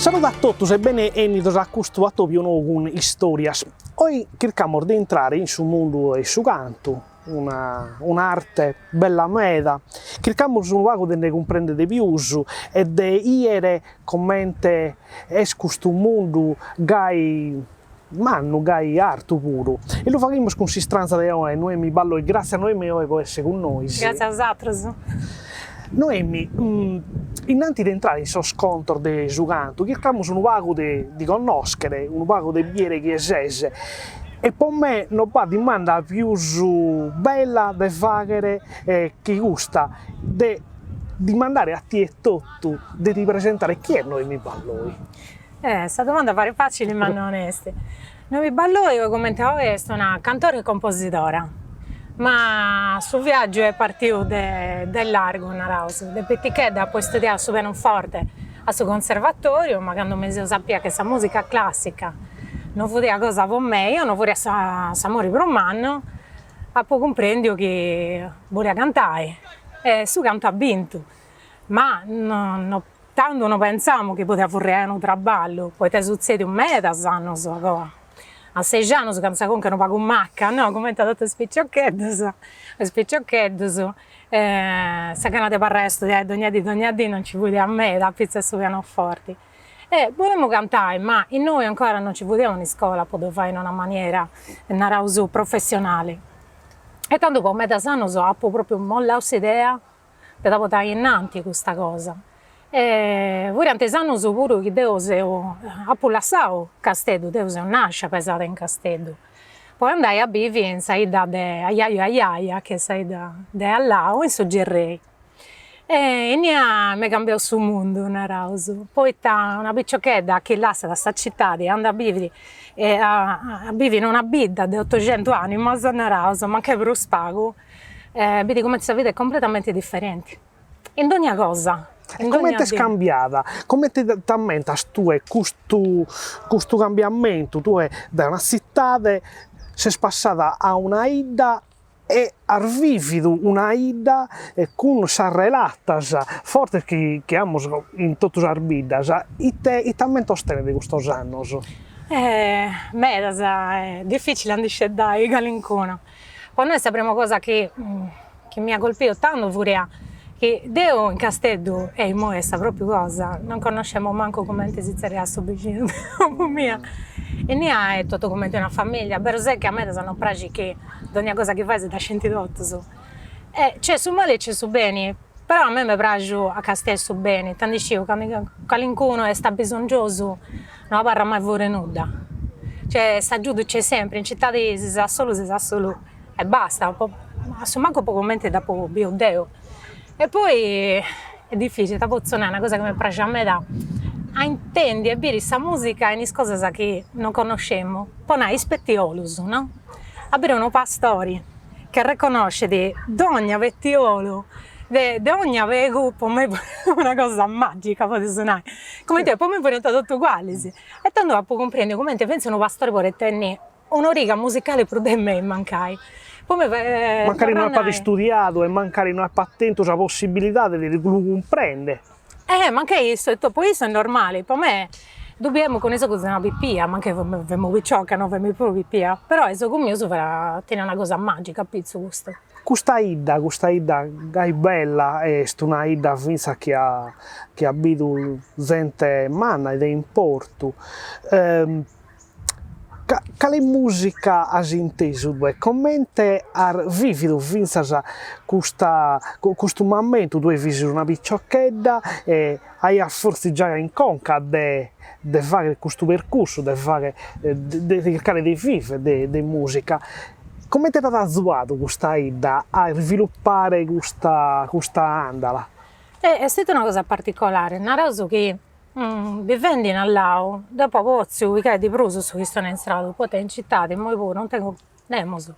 Saludu a totus e bene 'ennidos a custu atobiu nou cun Istorias. Oi chircamus de intrare in su mundu 'e su cantu, una un'arte bella meda, chircamus unu pagu de nde cumprender de pius e de 'iere comente est custu mundu gai mannu, gai artu puru. E lu faghimus cun s'istranza de oe, Noemi Balloi. Gratzias Noemi oe po esser cun nois. Gratzias a bosatrus. Noemi, innanti de intrare in sos contos de su cantu, chircamus unu pagu de ti connoschere, unu pagu de biere chie ses. E po me no b'at dimanda pius bella de faghere chi custa de dimandare a tie etotu de ti presentare, chie est Noemi Balloi? Eh, sa domanda parit facili ma non est. Noemi Balloi, oi cumenti a oi, est una cantora e composidora, ma su viaggiu est partiu de de largu, naraus. De pitichedda apu istudiau su pianoforte a su conservatoriu, ma candu mi seu sapia che sa musica classica no furiat cosa po mei o no furiat s'amori prus mannu, apu cumprendiu chi bolia cantai e su cantu at bintu Ma no no tandu no pentzamu chi podiat furriai unu traballu, poita est sutzediu medas annus a goa. A seixi annus candu sa conca est unu pagu macca, no, cumenti a totus is piciocheddus, is piciocheddus, sa gana de abarrai a studiai dogna dì dogna dì non nci furiat meda apitzus de su pianoforti. E bolemu cantai, ma innoi ancora non nci furiat un'iscola po ddu fai in una maniera, naraus, professionali. E tandu po medas annus apu propriu mollau s'idea de dda portai innanti custa cosa. E furiant is annus puru chi deu seu, apu lassau Casteddu, deu seu nascia pesada in Casteddu, po andai a bivi in sa 'idda de ajaju e ajaja, chi est sa 'idda de Allau, in su Gerrei. E innia m'est cambiau su mundu, naraus, poita una piciochedda chi lassat sa citadi e andat a bivi a bivi in una bidda de otoxentu animas, naraus, mancai prus pagu, bidi cumenti sa vida est completamente diferenti, in dogna cosa. E comente est cambiada, comente t'ammentas tue custu custu cambiamentu, tue dae una tzitade ses passada a una 'idda e as vividu una 'idda cun sas relatas fortes chi chi amus in totu sas biddas, ite ite ammentos tenes de custos annos? Medas, est dificili a ndi sceddai calincunu Po nai sa prima cosa chi chi m'iat colpiu tandu furiat chi deu in Casteddu, e imoi est sa propriu cosa, non connoscemu mancu cumenti si zerriat su bixinu de domu mia, innia est totu cumenti una familia, berus est chi a medas non praxit chi dogna cosa chi fais dda scint totus, e c'est su mali e c'est su beni, però a mei m'est praxiu a castiai su beni, ita ndi sciu, candu calincunu est abisongiosu No abarrat mai fora 'e nudda. Cioè s'agiudu c'est sempri, in citadi ses a solu ses a solu e basta, po a su mancu po cumenti dd'apu biu deu. E poi est dificili, ita potzu nai, una cosa chi m'est praxia meda, a intendi e biri sa musica in is cosas chi non connoscemu, po nai is petiolus, no? A biri unu pastori chi arreconnoscit dogna petiolu de dogna pegu po mei fut una cosa magica, podis nai, cumenti po mei furiant totu ugualis e tandu apu cumprendiu cumenti finzas unu pastori podit tenni un'origa musicali prus de mei mancai, po mei Mancari no apat istudiadu e mancari no apat tentu sa possibilidade de lu cumprender. Eh mancai issu e po issu est normali, po me ddu biemu cun is ogus de una pipia, mancai femu picioca no femu prus pipia, però a is ogus mius fiat teniat una cosa magica apitzus custu. Custa 'idda, custa 'idda gai bella est una 'idda fintzas chi at chi at bidu zente manna e de importu Cale mùsica as intesu tue? Comente as vìvidu fintzas custa custu mamentu? Tue fis una piciochedda e aias fortzis giai in conca de de fagher custu percursu, de fagher de chircare de viver de de mùsica. Comente t'at azuadu custa 'idda a isvilupare custa custa àndala? Est stètia una cosa particolari, naraus chi Bivendi in Allau, deu apu potziu pigai de prus su chistioni in sardu, poita in citadi imoi puru non tengu nemus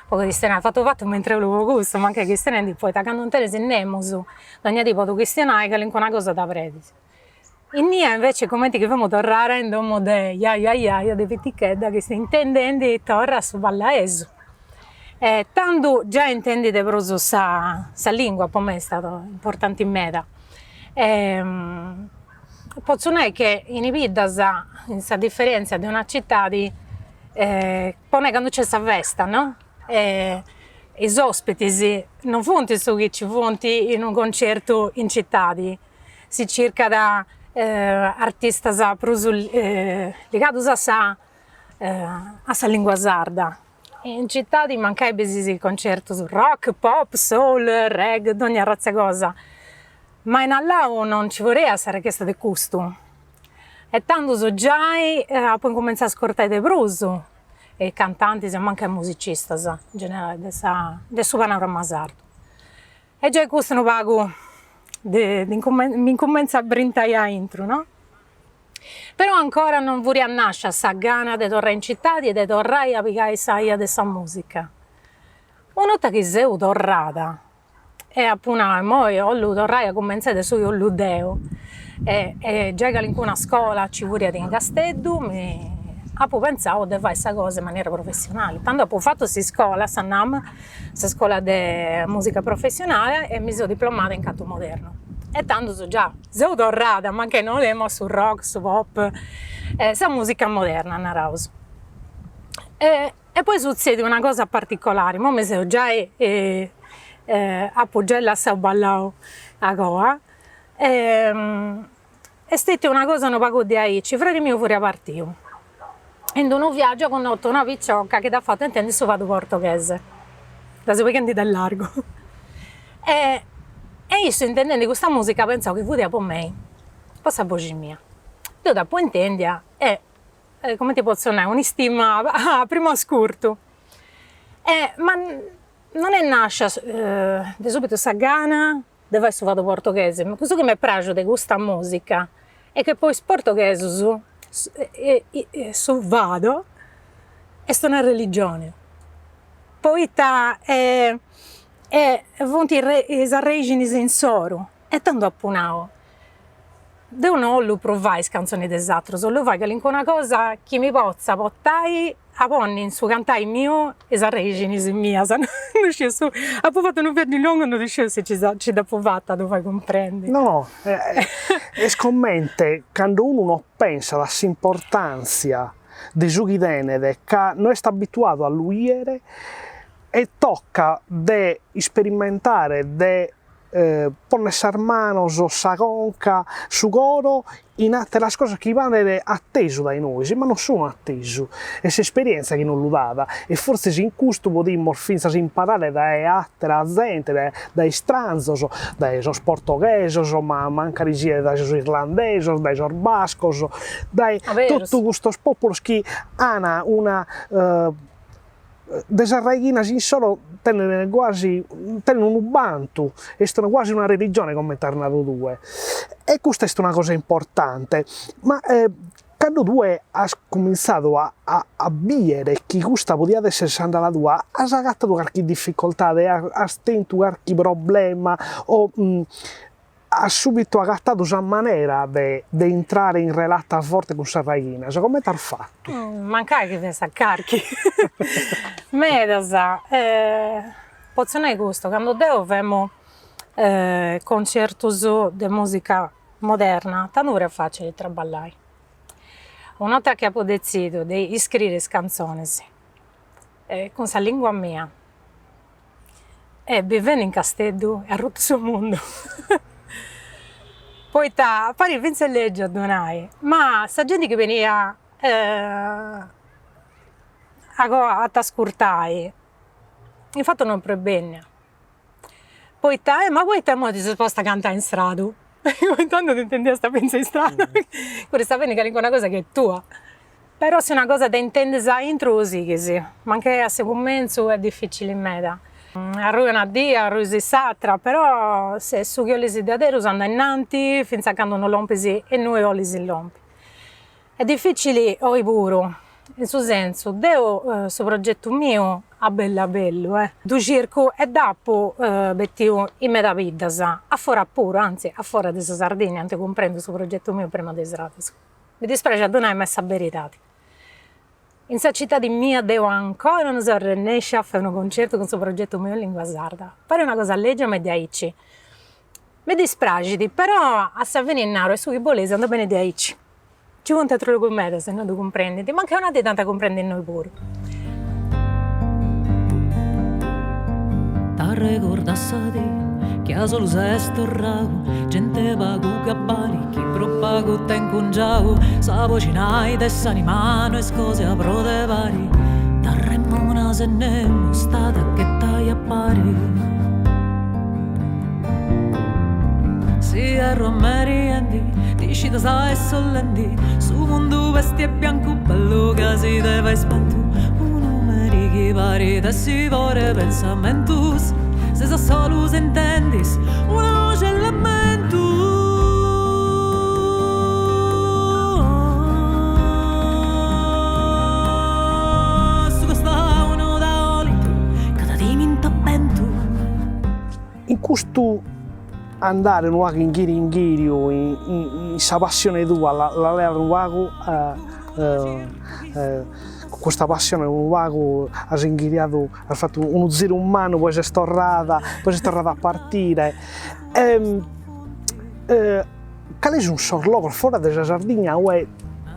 po chistionai, fatu fatu m'intreulu po cussu, mancai chistionendi, poita candu non tenis nemus dogna dì po ddu chistionai calincuna cosa dd'apredis. Innia invece cumenti chi femu torrada in domu de jaju e ajaja de pitichedda chi intendendi torra su ballaesu. E tandu giai intendi de prus sa sa lingua po mei est stadu importanti meda. Potzu nai che in is biddas, in sa diferentzia de una citadi, po nai candu nc'est sa festa no, is ospitis non funt su chi nci funt in unu concertu in citadi, si circat artistas prus ligados a sa a sa lingua sarda. In citadi mancai bis concertus rock, pop, soul, reggae, dogna arrazza 'e cosa, ma in Allau non nci furiat sa rechesta de custu e tandus giai apu incumentzau a ascurtai de prus cantantis e mancai musicistas in generali de sa de su panorama sardu. E giai custu unu pagu de mi incumentzat a brintai aintru no Però ancora non furiat nascia sa gana de torrai in citadi e de torrai a pigai sa 'ia de sa musica. Una 'orta chi seu torrada e apu nau, immoi 'ollu torrai a cumentzai de su chi 'ollu deu e e giai calincuna scola nci furiat in Casteddu mi apu pentzau de fai sa cosa in manera professionali. Tandu apu fatu s'iscola, sa NAM, sa scola de musica professionale e mi seu diplomada in cantu modernu e tandus già Seu torrada, mancai no 'olemu a su rock, su pop, sa musica moderna naraus. E poi sutzedit una cosa particolari, imoi mi seu giai apu giai lassau Ballau a coa, est stetia una cosa unu pagu diaici, fradi miu furiat partiu in d'unu viaggiu at connotu una picioca chi dd'at fatu intendi su fadu portoghese, dda seu pighendi de largu, e e issu intendendi custa musica at pentzau chi furiat po mei, po sa boxi mia. Deu dd'apu intendia e cumenti potzu nai, un'istima a primu ascurtu. E ma non est nascia de subitu sa gana de fai su fadu portoghese, ma cussu chi m'est praxiu de custa musica est che po is portoghesus su fado est una religioni, poita funt is arreixinis insoru e tandu apu nau, deu no 'ollu provai is cantzonis de is aterus, 'ollu fai calincuna cosa chi mi potza portai a ponni in su cantai miu is arrexinis mias, no sciu su, apu fatu unu viaggiu longu no sciu si ci ci dd'apu fata a ddu fai cumprendi. No no, est comente cando unu no pensat a s'importantzia de su chi tenet ca no est abituadu a lu 'iere e tocat de isperimentare, de ponner sas manos, sa conca, su coro in ateras cosas chi parent atesu dae nois, ma non sun atesu, est s'esperienza chi nos lu dat e fortzis in custu podimus fintzas imparare dae atera zente, dae dae istranzos, dae sos portoghesos, ma mancari siat dae sos irlandesos, dae sos bascos, dae totu custos populos chi an una de sas raighinas insoro tenen guasi, tenen unu bantu, est una guasi una religione comente as nadu tue, e custa est una cosa importante, ma cando tue as cumintzadu a a biere chi custa podiat essere s'andala tua, as agatadu carchi difficoltade, as tentu carchi problema o As subitu agatadu sa manera de de intrare in relata forte cun sas raighinas, comente as fatu? Mancai chi fessat carchi, medas, potzu nai custu, candu deu femu concertus de musica moderna, tandu furiat facili traballai, una 'orta chi apu detzidiu de iscriri is cantzonis cun sa lingua mia E bivendi in Casteddu est arrutu su mundu poita parit finzas lègiu a ddu nai, ma sa genti chi beniat a goa a t'ascurtai, infatu non prus bennia, poita, ma poita imoi ti ses posta a cantai in sardu, intandu t'intendiast finzas in strada, furista fendi calincuna cosa chi est tua Però si una cosa dda intendis aintru sighis, mancai a su cumentzu est dificili meda. Arrui una dì, arruis s'atra, però se su chi 'olis diaderus anda innanti finzas a candu no lompis innui 'olis lompi. Est dificili oi puru, in su sensu, deu su progetu miu a bellu a bellu ddu circu e dd'apu betiu in meda biddas, a fora puru, anzi a fora de sa Sardigna ant cumprendiu su progetu miu prima de is sardus. Mi dispraxit a ddu nai ma est sa beridadi. In sa citadi mia deu ancora no seu arrennescia a fai unu concertu cun su progetu miu in lingua sarda. Parit una cosa lègia ma est diaici. Mi dispraxit, però a sa fini naru, est su chi boleis, andat beni diaici. Nci funt aterus logus medas innui ddu cumprendint, mancai una dì dd'ant a cumprendi innoi puru. T'arregordas sa dì chi a solu ses torrau, genti pagu gabbali chi pro pagu t'at incungiau, sa boxi nai de s'anima no est cosa pro de pari, t'arremonas e nemus t'at a ghettai a pari. S'ierru a meriendi ti scidas a essi 'olendi, su mundu besti 'e biancu bellu casi de fai spantu, unu meri chi parit essi fora 'e pensamentus, ses a solus e intendis una 'oxi 'e lamentu. Su costau no dda 'olit ca dda timint a bentu. In custu andare unu pagu in ghiriu in ghiriu in sa passione tua la leat unu pagu custa passione unu pagu as inghiriadu, as fatu unu ziru mannu, poi ses torrada, poi ses torrada a partire e cale sun sos logos fora de sa Sardigna ue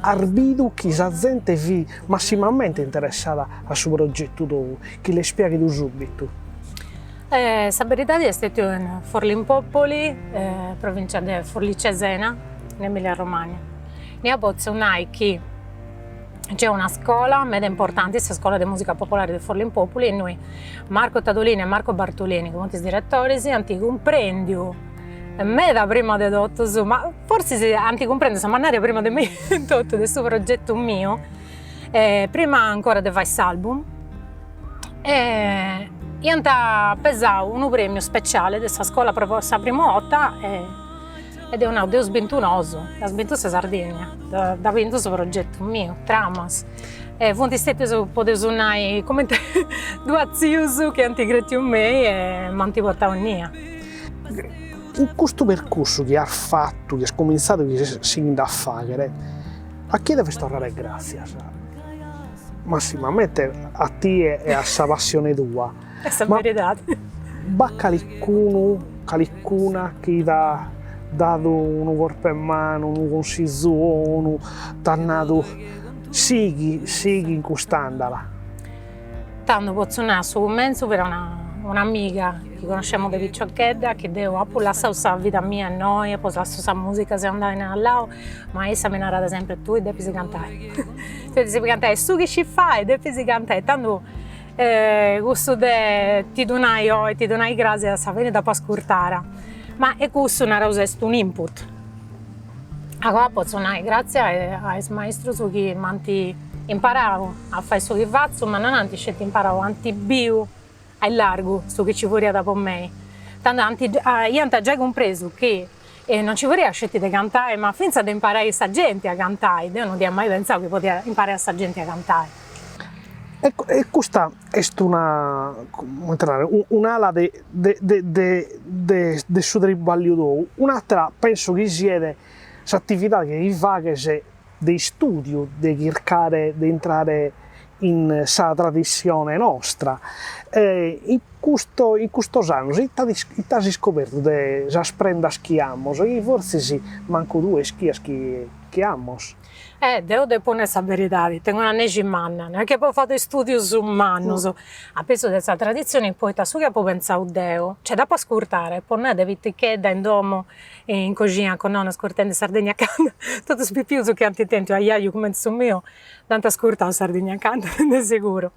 as bidu chi sa zente fit massimamente interessada a su progetu tou, chi l'est piaghidu subitu? Sa beridadi est stetiu in Forlimpopoli, provincia de Forlì Cesena, in Emilia Romagna. Innoi potzu nai chi nc'est una scola meda importanti, sa scola de musica popolari de Forlimpopoli, innui Marco Tadolini e Marco Bartolini, chi funt is diretoris, ant cumprendiu meda prima de totus, ma fortzis ant cumprendiu sa mannaria prima de mei etotu de su progetu miu, prima ancora de fai s'album e iant pesau unu premiu speciale de sa scola po sa primu 'orta e deu nau, dd'eus bintu nosu, dd'at bintu sa Sardigna, dd'at bintu su progetu miu, Tramas. E funt stetius, podeus nai, cumenti duas tzius chi ant cretiu in mei e m'ant portau innia. In custu percursu chi as fatu, chi as cumintzadu e chi ses sighende a faghere, a chie deves torrare gràtzias? Massimamente a tie e a sa passione tua. Est sa beridadi. B'at calicunu, calicuna chi t'at dadu unu corpu 'e manu, unu consizu 'onu, t'at nadu sighi, sighi in cust'andala? Tando potzu nai a su cumentzu fiat una un'amiga chi connoscemu de piciochedda chi deu apu lassau sa vida mia innoi, apu lassau sa musica, seu andada in allau, ma issa mi narat sempri, tui depis cantai, tui depis cantai, su chi scis fai depis cantai, tandu cussu de ti ddu nai oi, ti ddu nai crasi a sa fini dd'apu ascurtara, ma e cussu naraus est un'input. Agoa potzu nai gratzias a is maistrus chi m'ant imparau a fai su chi fatzu, ma non ant sceti imparau, ant biu a illargu su chi nci furiat po mei. Tando ant iant giai cumpresu chi non nci furiat sceti de cantai, ma fintzas de imparai sa genti a cantai, deu non dd'ia mai pentzau chi podia imparai a sa genti a cantai. E custa est una, comente narrer, un'ala de de de de su tribagliu tou, un'atera penso chi siet s'atividade chi faghes de istudiu, de chircare de intrare in sa tradissione nostra, in custo in custos annos ite ite as iscobertu de sas prendas chi amus e chi fortzis mancu tue ischias chi chi amus? Eh, deu depu nai sa beridadi, tengu una nexi manna, no est chi apu fatu istudius mannus a pitzus de sa traditzioni, poita su chi apu pentzau deu, cioè dd'apu ascurtara e po nai de pitichedda in domu in coxina cun nonna ascurtendi Sardegna Canta, totus is pipius chi ant tentu ajaju cumenti su miu dd'ant ascurtau Sardigna Canta de seguru,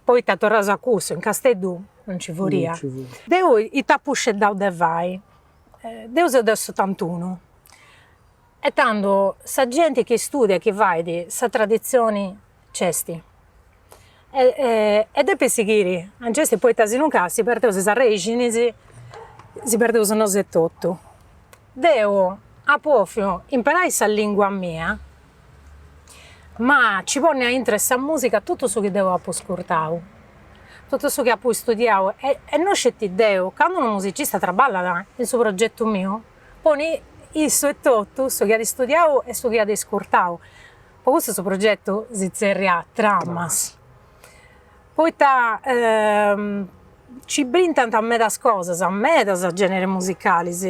poita torraus a cussu, in Casteddu non nci furiat. Deu ita apu sceddau de fai, deu seu de s'otantunu E tando sa genti chi studiat, chi fait sa traditzioni nc'est e e depit sighiri, nc'est poita sinunca si perdeus is arrexinis, si perdeus nosu etotu. Deu apu 'ofiu imperai sa lingua mia, ma ci ponni aintru 'e sa musica totu su chi deu apu ascurtau, totu su chi apu studiau e e no sceti deu, candu unu musicista traballat in su progetu miu Ponit issu etotu su chi at istudiau e su chi at iscurtau. Po cussu su progetu si tzerriat Tramas. Poita Nci brintant medas cosas, medas generis musicalis,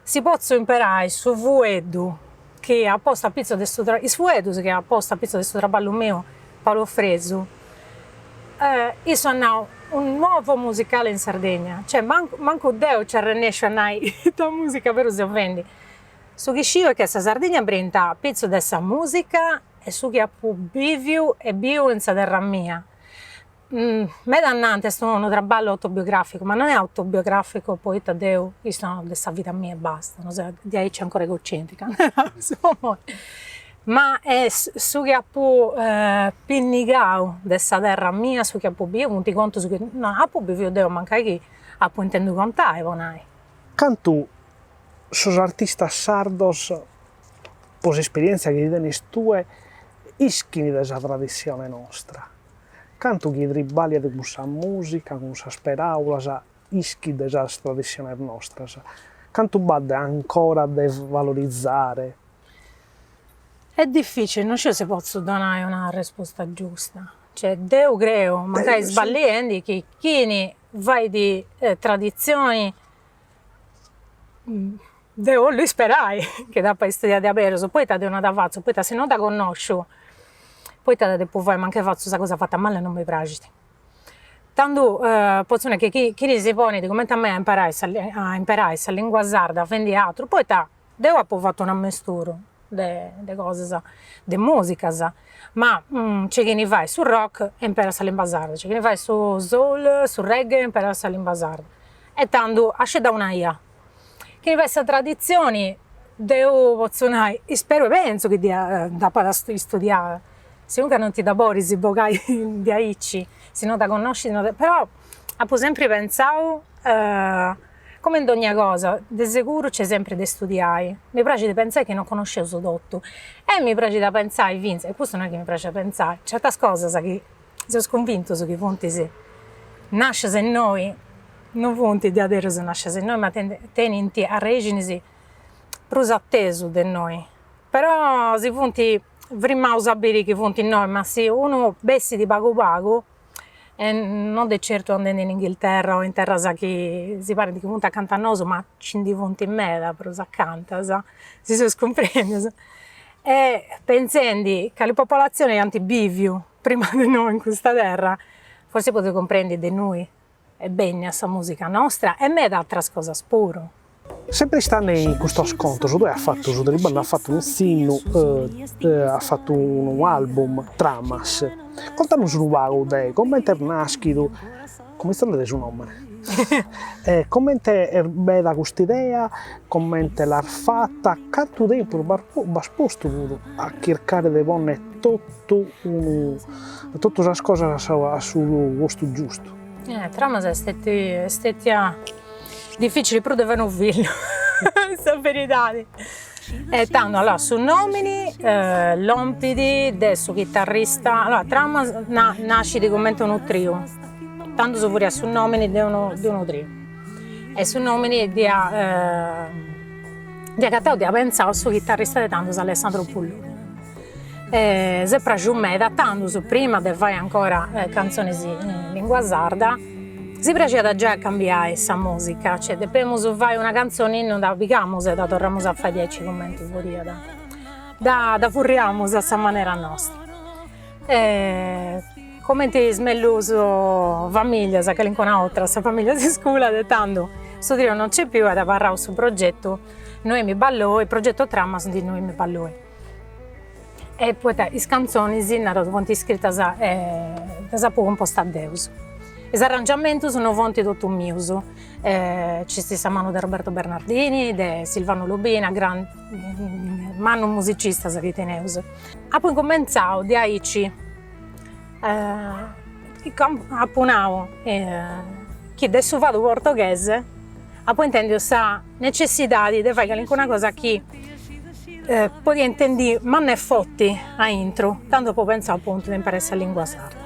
si potzu imperai su fueddu chi at postu apitzus de su is fueddus chi at postu apitzus de su traballu miu Paolo Fresu, issu at nau un nuovo musicale in Sardegna, cioè mancu mancu deu nci arrennesciu a nai ita musica berus seu fendi. Su chi sciu est che sa Sardigna brintat apitzus de sa musica e su chi apu biviu e biu in sa terra mia Meda nant est unu traballu autobiograficu, ma non est autobiograficu poita deu chistionu de sa vida mia e basta, no seu diaici ancora egocentrica, ma est su chi apu pinnigau de sa terra mia, su chi apu biu, funt contus chi no apu biviu deu mancai chi apu intendiu contai, po nai. Cantu sos artistas sardos, po s'esperientzia chi tenes tue, ischin de sa tradissione nostra? Cantu chie tribagliat cun sa mùsica, cun sas peràulas, ischit de sas tradissiones nostras? Cantu b'at ancora de valorizare? Est dificili, non sciu si potzu donai una arrespusta giusta. Cioè deu creu, mancai sballiendi, chi chini fait traditzioni Deu 'ollu isperai chi dd'apat istudiada diaberus, poita deu no dda fatzu, poita si no dda connosciu, poita dda depu fai, mancai fatzu sa cosa fata mali e non mi praxit. Tandu potzu nai chi chini si ponit cumenti a mei a imparai sa a imperai sa lingua sarda fendi aturu, poita deu apu fatu un'ammesturu de de cosas, de musicas, ma nc'est chini fait su rock e imperat sa limba sarda, nc'est chini fait su soul, su reggae e imperat sa limba sarda. E tandu sceti una 'ia Chini fait sa traditzioni, deu potzu nai, isperu e pentzu chi dda dd'apat istudiada, sinuncas non ti dda podis bogai diaici, si no dda connoscis no però apu sempri pentzau come in dogna cosa, de seguru nc'est sempri de studiai, mi praxit pentzai chi non connosceus totu e mi praxit a pentzai finzas, e custu no est chi mi praxit a pentzai, certas cosas chi Seus cunvintus chi funt nascias innoi, non funt diaderus nascias innoi, ma tenint arrexinis prus atesu de innoi. Però si funt frimaus a biri chi funt innoi, ma si unu bessit pagu pagu, e non de certu andendi in Inghilterra o in terras chi si parint chi funt acanta a nosu, ma nci ndi funt meda prus acantas, si seus cumprendius, e pentzendi cali popolatzioni ant biviu Prima de noi in custa terra, forsis podeus cumprendi de innui est bennia sa musica nostra e meda atras cosas puru. Sempre istande in custos contos, tue as fatu su triballu, as fatu unu tzinnu, as fatu unu album, Tramas. Contanos unu pagu de comente est naschidu, comintzende dae su nomene, e comente est bennida custa idea, comente l'as fata, cantu tempus b'as postu puru a chircare de ponner totu unu totu sas cosas a su postu giustu. Tramas est stetia est stetia dificili prus de fai unu fillu, sa beridadi. E tando, allora, su nomini lompit de su chitarrista, allora Tramas nascit cumenti unu triu, tandus furiat su nomini de unu de unu triu e su nomini dd'iat dd'iat agatau, dd'iat pentzau su chitarrista de tandus Alessandro Pulloni. E s'est praxiu meda, tandus prima de fai ancora cantzonis in lingua sarda si praxiat giai a cambiai sa musica, cioè depemus fai una cantzoni non dda pigamus e dda torramus a fai diaici cumenti furiat, dda dda furriamus a sa manera nostra. E cumenti is mellus familias calincuna 'orta sa familia si sculat e tandu su triu non nc'est pius e at abarrau su progetu Noemi Balloi, progetto Tramas di Noemi Balloi. E poita is cantzonis, narat, funt iscritas e ddas apu cumpostas deus. Is arrangiamentus no funt totus mius, nc'est sa manu de Roberto Bernardini, de Silvano Lobina, gran mannus musicistas chi teneus. Apu incumentzau diaici, apu nau chi de su fadu portoghese apu intendiu sa necessidadi de fai calincuna cosa chi podia intendi manna e forti aintru, tandu apu pentzau apuntu de imparai sa lingua sarda.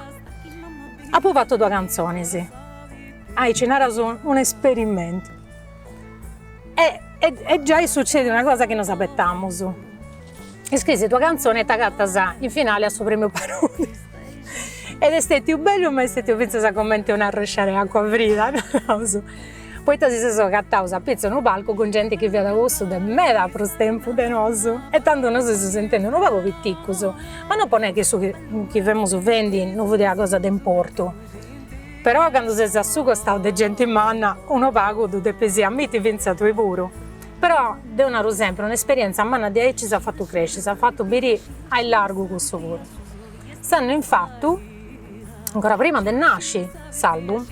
Apu fatu duas cantzonis, aici naraus un'esperimentu e e giai sucedit una cosa chi no s'abetamus, iscrisi duas cantzonis e t'agatas in finali a su premiu Parodi. Ed est stetiu bellu ma est stetiu finzas cumenti un'arrosciar'e acua frida, naraus, poita si seus agataus apitzu 'e unu palcu cun genti chi fiat a cussu de meda prus tempus de nosu e tandu nosu si seus intendius unu pagu piticus, ma no po nai chi su chi femus fendi no fut una cosa de importu, però candu ses a su costau de genti manna unu pagu ddu depis ammiti finzas tui puru. Però deu naru sempri, un'esperienza manna diaici s'at fatu cresci, s'at fatu biri a illargu cussu puru. S'annu infatu, ancora prima de nasci s'album,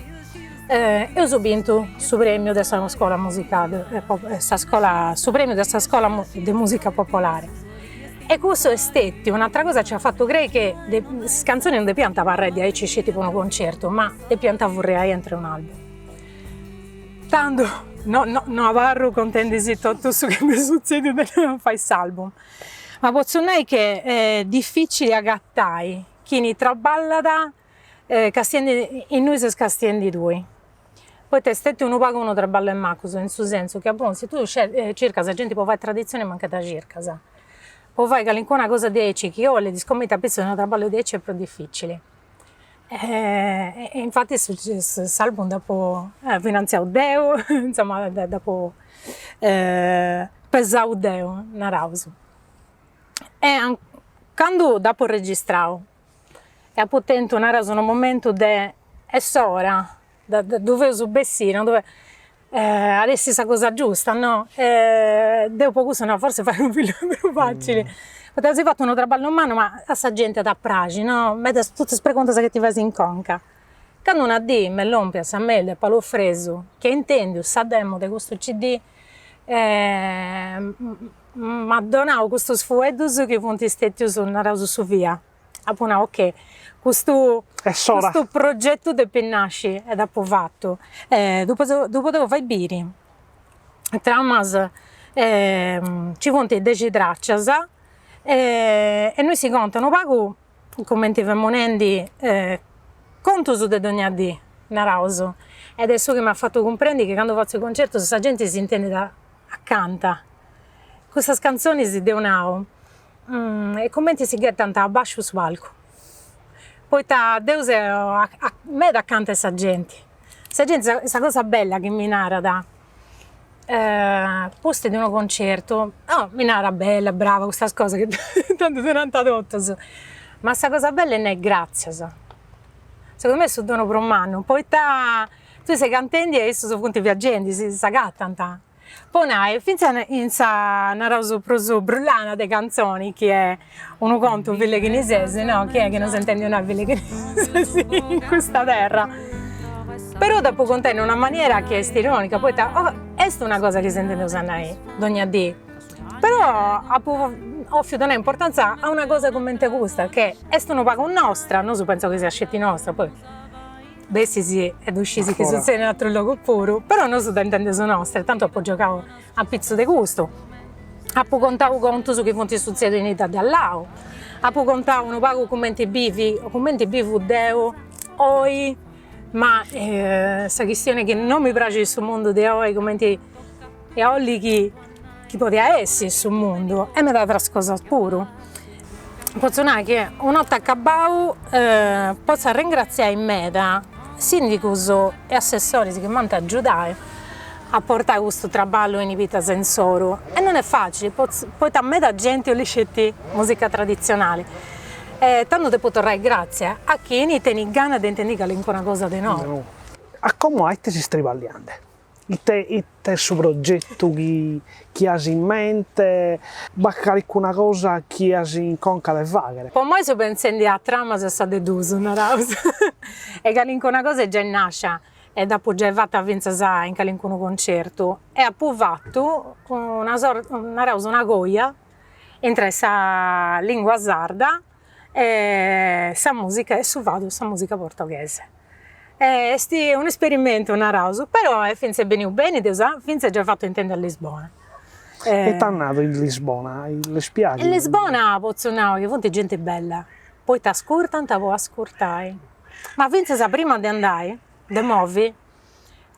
eus bintu su premiu de sa scola musicali, sa scola, su premiu de sa scola de musica popolari. E cussu est stetiu un'atera cosa chi at fatu crei chi is cantzonis non depiant abarrai diaici sceti po unu concertu, ma depiant furriai intre un'album. Tandu no no no abarru contendisì totu su chi m'est sutzediu de fai s'album, ma potzu nai che est dificili agatai chini traballat castiendi innui ses castiendi tui, poita est stetiu unu pagu unu traballu 'e macus, in su sensu chi, bon, si tui circas genti po fai traditzioni mancu dda circas, po fai calincuna cosa diaici chi 'olit scumiti apitzus de unu traballu diaici est prus dificili E infati s'album dd'apu finantziau deu, insoma dd'apu pesau deu, naraus. E candu dd'apu registrau e apu tentu, naraus, unu momentu de est s'ora, ddu feus bessiri, no ddu at essi sa cosa giusta, no? Deu po cussu nau, forsis fai unu fillu est prus facili, poita as fatu unu traballu mannu ma a sa genti at a praxi, no? Medas totus is preguntas chi ti fais in conca. Candu una dì m'est lompia sa mail de Paulu Fresu chi at intendiu sa demo de custu CD m'at donau custus fueddus chi funt stetius, naraus, su via Apu nau, ok, custu custu progetu depit nasci e dd'apu fatu. Ddu ddu podeus fai biri. Tramas nci funt dexi tràcias e innui si contat unu pagu, cumenti femu nendi, contus de dogna dì, naraus, ed est su chi m'at fatu cumprendi chi candu fatzu i concertus sa genti s'intendit acanta. Custas cantzonis deu nau E cumenti si ghetant a basciu su palcu, poita deu seu meda acanta 'e sa genti, sa genti sa cosa bella chi mi narat pustis de unu concertu, oh mi narat bella, brava, custas cosas chi tantu ddu nant totus, ma sa cosa bella est nai gratzias, segundu mei est su donu prus mannu, poita tui ses cantendi e issus funt viaggendi, si s'agatant Po nai, fintzas in sa, naraus prus brullana de cantzoni chi est unu contu fillu 'e chini ses, no, chi est chi no s'est intendiu nai fillu 'e chini ses in custa terra, però dd'apu contai in una maniera chi est ironica, poita est una cosa chi s'intendeus a nai dogna dì, però apu 'ofiu donai importanza a una cosa cumenti custa, che est unu pagu nostra, nosu pentzaus chi siat sceti nostra, poi Bessis e ddu scis chi sutzedit in aterus logus puru, però nosu dda intendeus nostra e tantu apu giogau apitzus de custu. Apu contau contus chi funt sutzedius in 'idda de allau, apu contau unu pagu cumenti bivi, cumenti bivu deu oi, ma sa chistioni chi non mi praxit su mundu de oi cumenti ia 'olli chi chi podiat essi su mundu e meda ateras cosas puru. Potzu nai chi una 'orta acabau potzu arringratziai meda sindigus e assessoris chi m'ant agiudau a portai custu traballu in is biddas insoru e non est facili poita meda genti 'olit sceti musica traditzionali e tandu depu torrai gratzias a chini tenit gana de intendi calincuna cosa de nou. A como a ite ses triballiende? Ite ite est su progetu chi chi as in mente, b'at calicuna cosa chi as in conca de fàghere? Po moi seu pentzendi a Tramas e sa de dus, naraus, e calincuna cosa est giai nàscia e dd'apu giai fata fintzas in calincunu concertu e apu fatu una sorta, naraus, una coja intre sa lingua sarda e sa musica e su fadu, sa musica portoghese. Est un'esperimentu, naraus, però est fintzas beniu beni, dd'eus fintzas giai fatu intendi a Lisbona. E ita at nadu in Lisbona? Lis piaxit? In Lisbona potzu nai chi funt genti bella, poita ascurtant po ascurtai, ma fintzas prima de andai, de movi,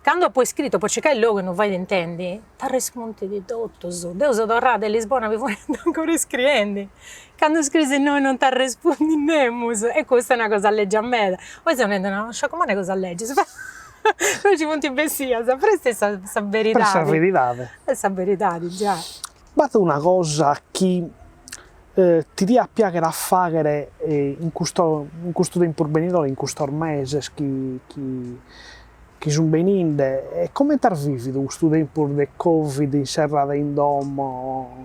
Candu apu iscritu po circai logu innui fai intendi, t'arrespundint totus, deu seu torrada de Lisbona mi funt ancora iscriendi, candu scriis innoi non t'arrespundit nemus e custa est una cosa legia meda, poi seu nendi una sciacumanna 'e cosas legias però nci funt bessias, però est sa sa beridadi. Est sa beridade. Est sa beridadi, giai. B'at una cosa chi ti diat piaghere a faghere in custo in custu tempus benidore, in custos meses chi chi chi sun beninde e comente as vividu custu tempus de Covid inserrada in domo,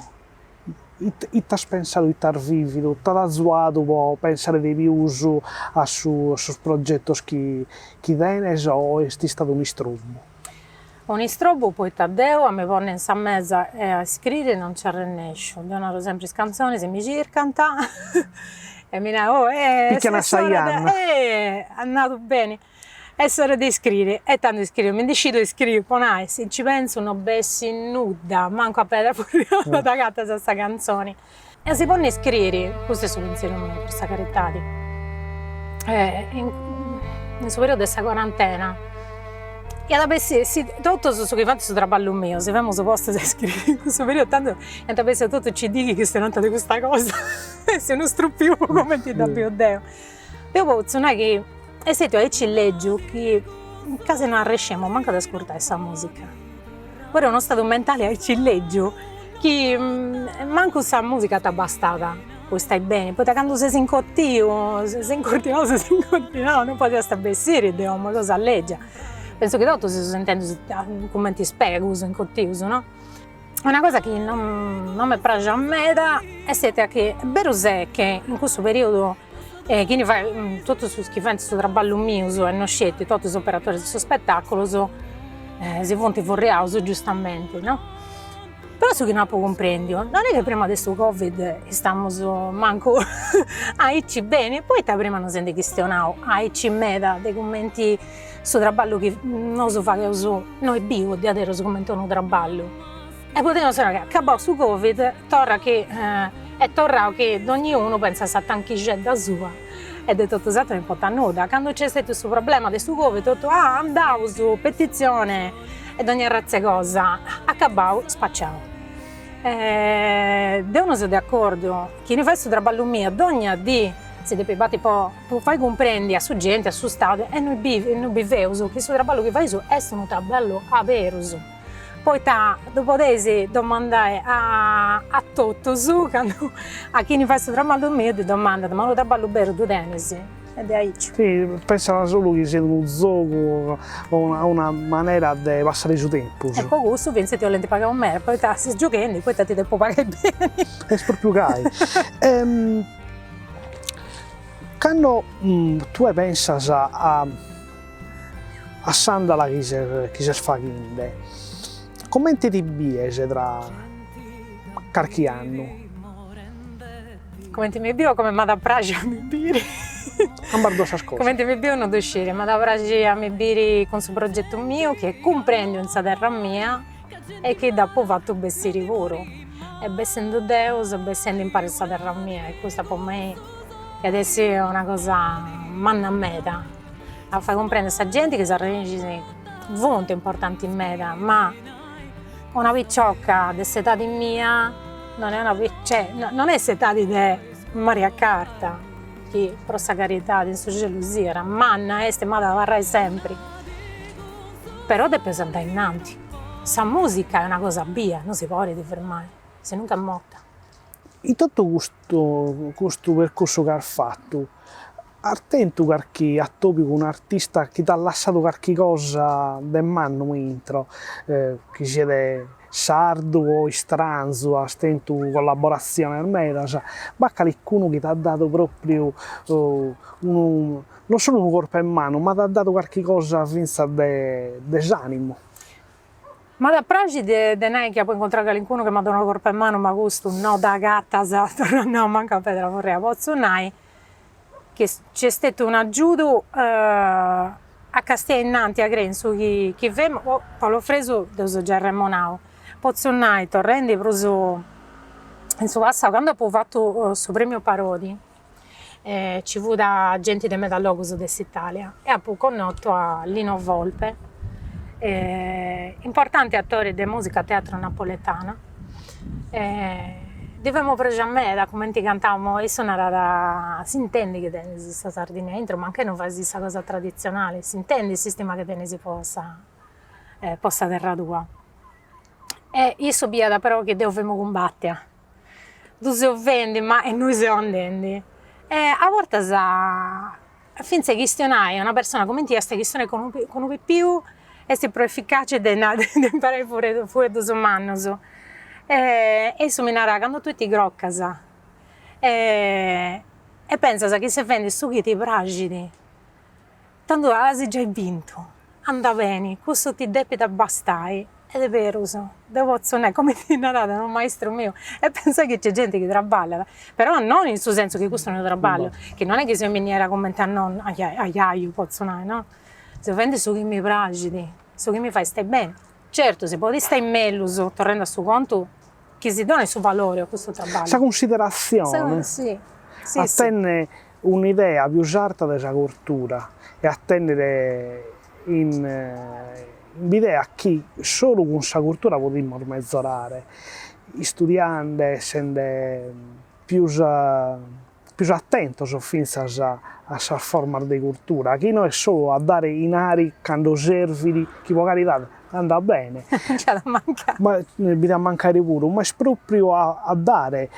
ite ite as pensadu, ite as vividu, t'at azuadu po pensare de pius a su a sos progetos chi chi tenes o est istadu un'istrobbu? Un'istrobbu poita deu a mi ponni in sa mesa e a scriri non nci arrennesciu, deu naru sempri is cantzonis mi circant e mi nant oh est s'ora de, at nadu beni Est s'ora de iscriri, e tandu iscriu, mi ndi scidu e scriu, po nai, si nci pentzu no bessit nudda, mancu a pedra furriada dd'agatas sa cantzoni. E a si ponni a iscriri, custu est su pentzieru miu, pro sa caritadi, in su periodu de sa quarantena, iat a bessiri, si totus su chi faint su traballu miu, si femus postus a iscriri in cussu periodu, tandu iant a bessiri totus CD chi chistionant de custa cosa, est unu strupiu po cumenti dda biu deu. Deu potzu nai chi est stetiu aici lègiu chi casi no arrescemu mancu ad ascurtai sa musica. Fuat unu stadu mentali aici lègiu chi mancu sa musica t'abastat po istai beni, poita candu ses incotiu, ses incortinau ses incortinau, non podiast bessiri de 'omu, cosa lègia. Pentzu chi totus si seus intendius cumenti is pegus incotius, no? Una cosa chi non non m'est praxia meda est stetia chi, berus est chi in cussu periodu chini fait, totus sos chi faint su traballu mius e no sceti, totus is operatoris de sos spetaculus si funt furriaus giustamenti, no? Però su chi no apu cumprendiu, non est chi prima de su covid istamus mancu aici beni, poita prima no si nd'est chistionau aici meda de cumenti su traballu chi nosu fadeus no est biu diaderus cumenti unu traballu. E podeus nai ca acabau su covid torra chi est torrau chi donniunu pensat a sa tanchixedda sua e de totu s'aturu no importat nudda. Candu nc'est stetiu su problema de su covid totu ah andaus, petizione e dogna arratz'e cosa, acabau spaciau. Deu no seu de acordiu, chini fait su traballu miu dogna dì si depit bati po Po fai cumprendi a su genti, a su stadu, e nois bivi nois biveus chi su traballu chi faeus est unu traballu aberus, poita ddu podeis domandai a a totus candu a chini fait su traballu miu ddi domandat, ma unu traballu beru ddu tenis? E de aici. Si, pensant solu chi siat unu zogu o una una manera de passare su tempus. E po cussu fintzas ti 'olint pagai meda, poita ses gioghendi, poita ti depu pagai beni. Est propriu gai. Cando tue pensas a a s'andala chi ses chi ses faghende, comente ti bies tra carchi annu? Comente mi biu o come m'at a praxi a mi biri? Ambas duas sas cosas. Comente mi biu no ddu sciri, m'at a praxi a mi biri cun su progetu miu chi est cumprendiu in sa terra mia e chi dd'apu fatu bessiri puru, e bessendu deu seu bessendi impari a sa terra mia e custa po mei iat essi una cosa manna meda, a fai cumprendi a sa genti chi is arrexis funt importantis meda, ma una picioca de s'edadi mia non est una cioè non est s'edadi de Maria Carta, chi pro sa caridadi in su celu siat, manna est e m'at a abarrai sempri Però depeus andai innanti. Sa musica est una cosa bia, non si podit firmai, sinunca est morta. In totu custu custu percursu chi as fatu, as tentu carchi atobiu cun un'artista chi t'at lassadu carchi cosa de mannu intro, chi siet sardu o istranzu, as tentu collaboratziones medas, b'at calicunu chi t'at dadu propriu unu Non solu unu corpu 'e manu, ma t'at dadu carchi cosa fintzas de de s'animu. M'at a praxi de de nai chi apu incontrau calincunu chi m'at donau unu corpu 'e manu, ma custu no dd'agatas, torru a nai, mancu a pedra furria. Potzu nai chi nc'est stetiu un'agiudu a castiai innanti a crei in su chi chi femu, Paolo Fresu dd'eus giai arremonau, potzu nai, torrendi prus in su passau, candu apu fatu su premiu Parodi Ci fut genti de meda logus de s'Italia e apu connotu a Lino Volpe. Importanti attori de musica teatro napoletana. Ddi femu prexia meda cumenti cantamu, issu narat, s'intendit chi tenis sa Sardigna aintru, mancai non fais sa cosa traditzionali, s'intendit s'istima chi tenis po sa po sa terra tua. E issu biiat però chi deu femu cumbatia, ddu seu fendi ma innui seu andendi. E a bortas Fintzas chistionai a una persona cumenti est chistionai cun unu pipiu est prus eficaci de de imparai fueddus mannus. E issu mi narat, candu tui ti crocas e pentzas chi ses fendi su chi ti praxit, tandu as giai bintu, andat beni, cussu ti depit abastai Est berus, deu potzu nai, cumenti narat unu maistru miu, e pentzai chi nc'est genti chi traballat, però non in su sensu chi custu est unu traballu, chi non est chi seu in miniera cumenti a nonnu, a ajaju potzu nai, no, seu fendi su chi mi praxit, su chi mi fait stai beni, certu si podit stai mellus, torrendi a su contu, chi si donit su valori a custu traballu. Sa cunsideratzione a tenni un'idea pius arta de sa curtura e a tennere in bidea chi solu cun sa curtura podimus mezorare, istudiande, essende pius pius atentos fintzas a sas formas de curtura, chi no est solu a dare 'inari cando servit, chi po caridade andat bene, Nc'at a mancai. ma bi diat mancare puru, ma est propriu a a dare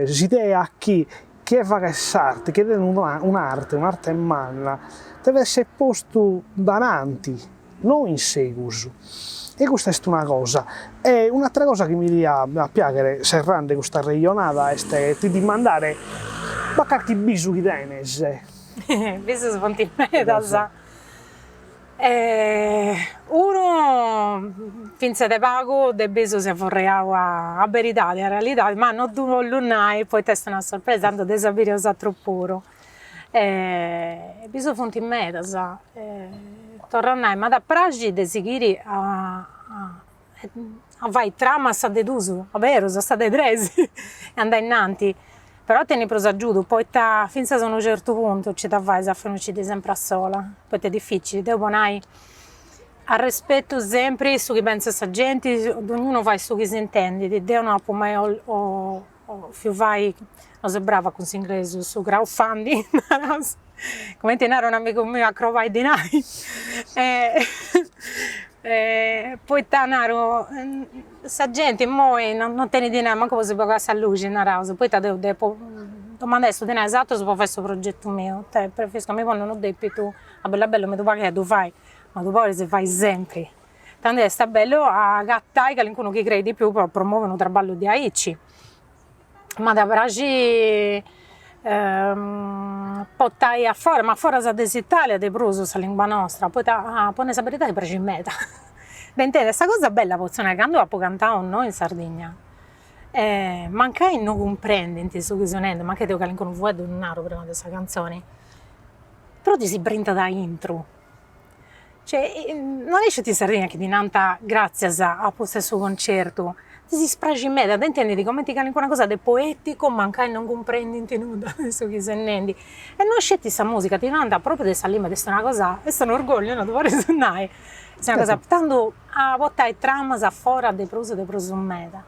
s'idea chi Chie faghet s'arte, chie tenet un'arte, un'arte manna, devet esser postu dananti, no in segus. E custa est una cosa. E un'atera cosa chi mi diat a piaghere, serrande custa arrejonada, est ti dimandare, b'at carchi bisu chi tenes? Bisus funt medas. Unu fintzas de pagu de bisu s'est furriau a beridadi, a realidadi, ma no ddu 'ollu nai poita est una sorpresa, tantu dd'eis a biri 'osatrus puru. Bisus funt medas, torru a nai, m'at a praxi de sighiri a a fai tramas sa de dus, a berus, a sa de tres e andai innanti, però tenni prus agiudu, poita fintzas a unu certu puntu nci dda fais a fai unu CD sempri a sola, poita est dificili, deu po nai arrespetu sempri su chi pentzat sa genti, dognunu fait su chi s'intendit, deu no apu mai 'ofiu fai, no seu brava cun s'inglesu, su crowdfunding naraus, cumenti narat un'amigu miu a crobai dinai poita naru, sa genti immoi non tenit dinai mancu po si pagai sa luxi, naraus, poita deu depu domandai su dinai a is aterus po fai su progetu miu, preferiscu a mi ponni unu depitu, a bellu a bellu mi ddu pagu e ddu fai, ma ddu podis fai sempri Tandu est bellu a agatai calincunu chi creit di più po promovi unu traballu diaici. M'at a praxi portai a fora, ma foras de s'Italia de prus sa lingua nostra, poita po nai sa beridadi praxit meda. De intendi, sa cosa bella potzu nai, candu apu cantau no in Sardigna, mancai no cumprendint su chi seu nendi, mancai deu calincunu fueddu ddu naru prima de sa cantzoni, però ti si brintat aintru Cioè, non est sceti in Sardegna chi ti nant gratzias a pustis su concertu, ti si spraxit meda, de intendi cumenti calincuna cosa de poeticu mancai non cumprendint nudda de su chi ses nendi. E non sceti sa musica, ti nant propriu de sa limba, est una cosa, est un'orgogliu, no ddu podis nai, est una cosa, tandu a portai tramas a fora de prus de prus meda.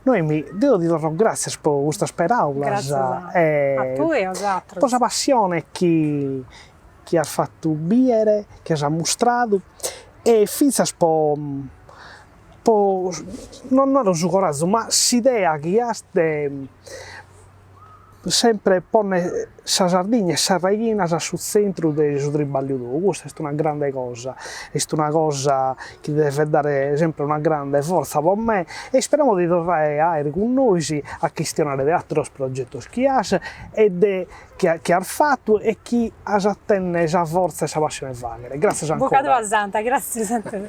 Noemi, deo ti torro gràtzias po custas peràulas e a tui e a 'osatrus. Po sa passione chi chi as fatu bìere, chi as ammustradu e fintzas po po non naro su corazu ma s'idea chi as de sempre ponner sa Sardigna e sas raighinas a su tzentru de su tribagliu tou, custa est una grande cosa, est una cosa chi devet dare sempre una grande fortza po me e isperamos de torrare a aer cun nois a chistionare de ateros progetos chi as e de chi as fatu e chi as a tenner sa fortza e sa passione 'e fagher. Gràtzias ancora. Buca tua santa, gràtzias a tui.